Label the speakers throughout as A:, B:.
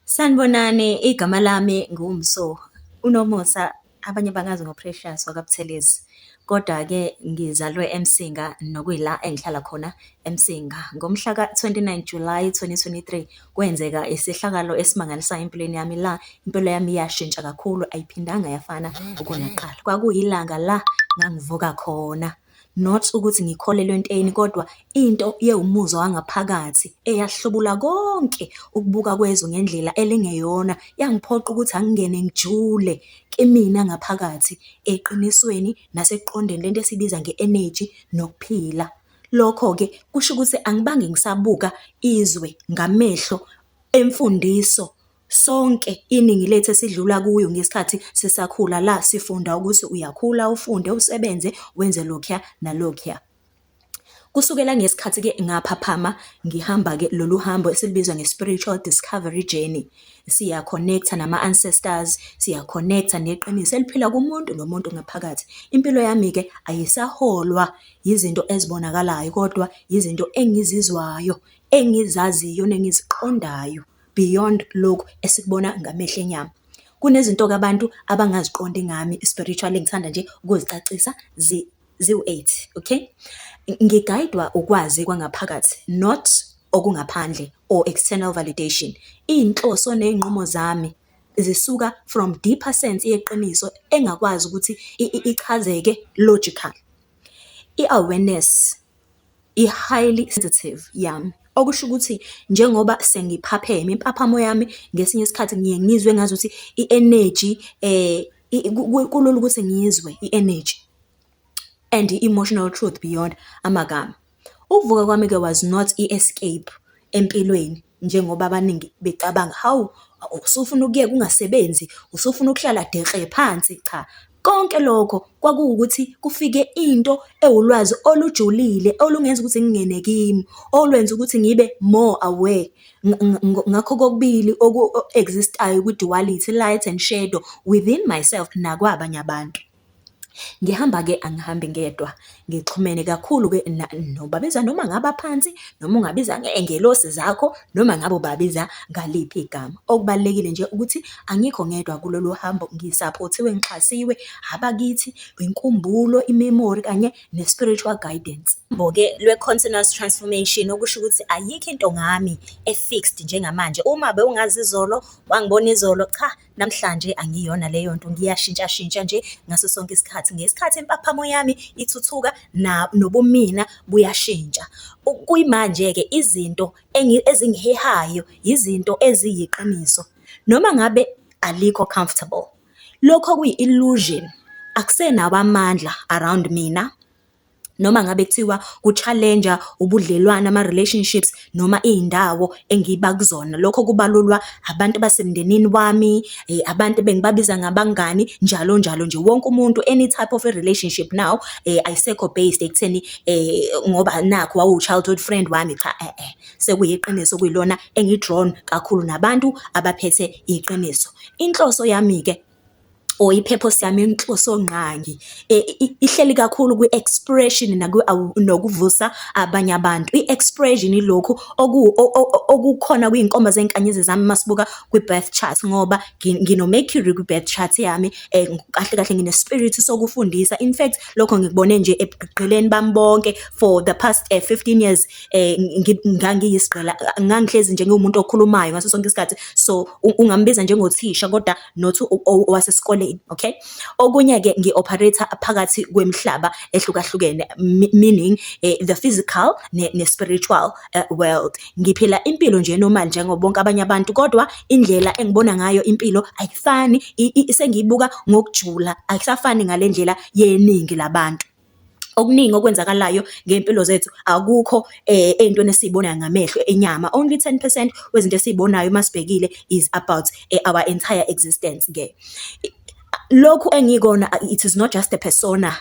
A: Sanibonani, igama lami nguMso, uNomusa abanye bangazi ngo-Precious wakaButhelezi. Kodwa-ke ngizalwe eMsinga nokuyila engihlala khona eMsinga. Ngomhla ka-29 July 2023, kwenzeka isehlakalo esimangalisayo empilweni yami la impilo yami yashintsha kakhulu ayiphindanga yafana okunaqala. Kwakuyilanga la ngangivuka khona, not ukuthi ngikholelwa entweni kodwa into yewumuzwa wangaphakathi eyahlubula konke ukubuka kwezwe ngendlela elingeyona. Yangiphoqa ukuthi angingene ngijule kimina ngaphakathi eqinisweni nasekuqondeni lento esiyibiza nge-eneji nokuphila. Lokho-ke kusho ukuthi angibange ngisabuka izwe ngamehlo emfundiso sonke iningi lethu esidlula kuyo ngesikhathi sisakhula la sifunda ukuthi uyakhula, ufunde, usebenze, wenze lokhuya nalokhuya. Kusukela ngesikhathi-ke ngaphaphama ngihamba-ke lolu hambo esilubiza nge-spiritual discovery journey. Siya-connect-a nama-ancestors, siya-connect-a neqiniso eliphila kumuntu nomuntu ngaphakathi. Impilo yami-ke ayisaholwa yizinto ezibonakalayo, kodwa yizinto engizizwayo, engizaziyo nengiziqondayo beyond lokhu esikubona ngamehlo enyama. Kunezinto-ke abantu abangaziqondi ngami spiritually engithanda nje ukuzicacisa ziwu-eight, okay? Ngigayidwa ukwazi kwangaphakathi, not okungaphandle or external validation. Iy'nhloso ney'nqumo zami zisuka from deeper sense yeqiniso engakwazi ukuthi ichazeke logical. I-awareness i-highly sensitive yami. Okusho ukuthi njengoba sengiphapheme, impaphamo yami ngesinye isikhathi ngiye ngizwe engazuthi i-energy kulula ukuthi ngizwe i-energy and i-emotional truth beyond amagama. Ukuvuka kwami-ke was not i-escape empilweni njengoba abaningi becabanga, hawu, usufuna ukuyeka ungasebenzi, usufuna ukuhlala dekle phansi. Cha, konke lokho kwakuwukuthi kufike into ewulwazi olujulile olungenza ukuthi ngingene kimi, olwenza ukuthi ngibe more aware ngakho kokubili oku-exist-ayo kwi-duality, light and shadow within myself nakwabanye abantu. Ngihamba-ke angihambi ngedwa, ngixhumene kakhulu-ke nobabiza noma ngabaphansi, noma ungabiza ngey'ngelosi zakho, noma ngabe ubabiza ngaliphi igama. Okubalulekile nje ukuthi angikho ngedwa kulolu hambo, ngisaphothiwe, ngixhasiwe abakithi, inkumbulo, imemori kanye ne-spiritual guidance. Uhambo-ke lwe-continuous transformation, okusho ukuthi ayikho into ngami e-fixed njengamanje. Uma bewungazi izolo, wangibona izolo, cha namhlanje angiyona leyo nto, ngiyashintshashintsha nje ngaso sonke isikhathi. Ngesikhathi impaphamo yami ithuthuka nobumina buyashintsha. Kuyimanje-ke izinto ezingihehayo izinto eziyiqiniso. Noma ngabe alikho comfortable. Lokho okuyi-illusion akusenawo amandla around mina. Noma ngabe kuthiwa ku-challenge-a ubudlelwane, ama-relationships noma iy'ndawo engiba kuzona. Lokho kubalulwa abantu basemndenini wami, abantu ebengibabiza ngabangani, njalo njalo nje. Wonke umuntu, any type of a-relationship now, ayisekho based ekutheni ngoba nakhu wawu-childhood friend wami, cha e-e. Sekuyiqiniso okuyilona engi-drawn kakhulu nabantu abaphethe iqiniso. Inhloso yami-ke or i-purpose yami, inhlosongqangi ihleli kakhulu kwi-expression nokuvusa abanye abantu. I-expression ilokhu okukhona kwiy'nkomba zey'nkanyezi zami masibuka kwi-birth chart ngoba ngino-Mercury kwi-birth chart yami, kahle kahle ngine-spirit sokufundisa. In fact, lokho ngikubone nje ebugqileni bami bonke for the past 15 years, ngangiyisigqila, ngangihlezi nje ngiwumuntu okhulumayo ngaso sonke isikhathi. So ungambiza njengothisha kodwa not owasesikoleni, okay? Okunye-ke ngi-operate-a phakathi kwemihlaba ehlukahlukene, meaning the physical ne-spiritual world. Ngiphila impilo nje normal njengo bonke abanye abantu, kodwa indlela engibona ngayo impilo ayifani, sengiyibuka ngokujula, ayisafani ngale ndlela yeningi labantu. Okuningi okwenzakalayo ngey'mpilo zethu akukho ey'ntweni esiy'bonayo ngamehlo enyama. Only 10% wezinto esiy'bonayo masibhekile is about our entire existence-ke. Lokhu engikona, it is not just a persona,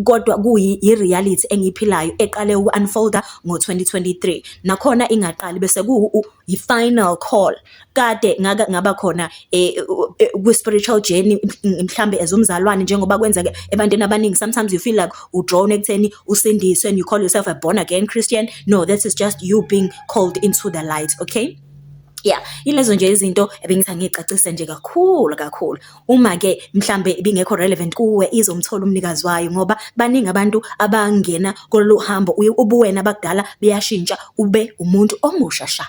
A: kodwa kuyi-reality engiyiphilayo eqale uku-unfold-a ngo-2023. Nakhona ingaqali bese i-final call. Kade ngake ngaba khona kwi-spiritual journey mhlambe as umzalwane njengoba kwenzeka ebantwini abaningi. Sometimes you feel like u-drawn ekutheni usindiswe and you call yourself a born again Christian. No, that is just you being called into the light, okay? Ya, yilezo nje izinto ebengithi angiy'cacise nje kakhulu kakhulu. Uma-ke mhlambe ibingekho relevant kuwe, izomthola umnikazi wayo ngoba baningi abantu abangena kulolu hambo ubuwena bakudala buyashintsha ube umuntu omusha sha.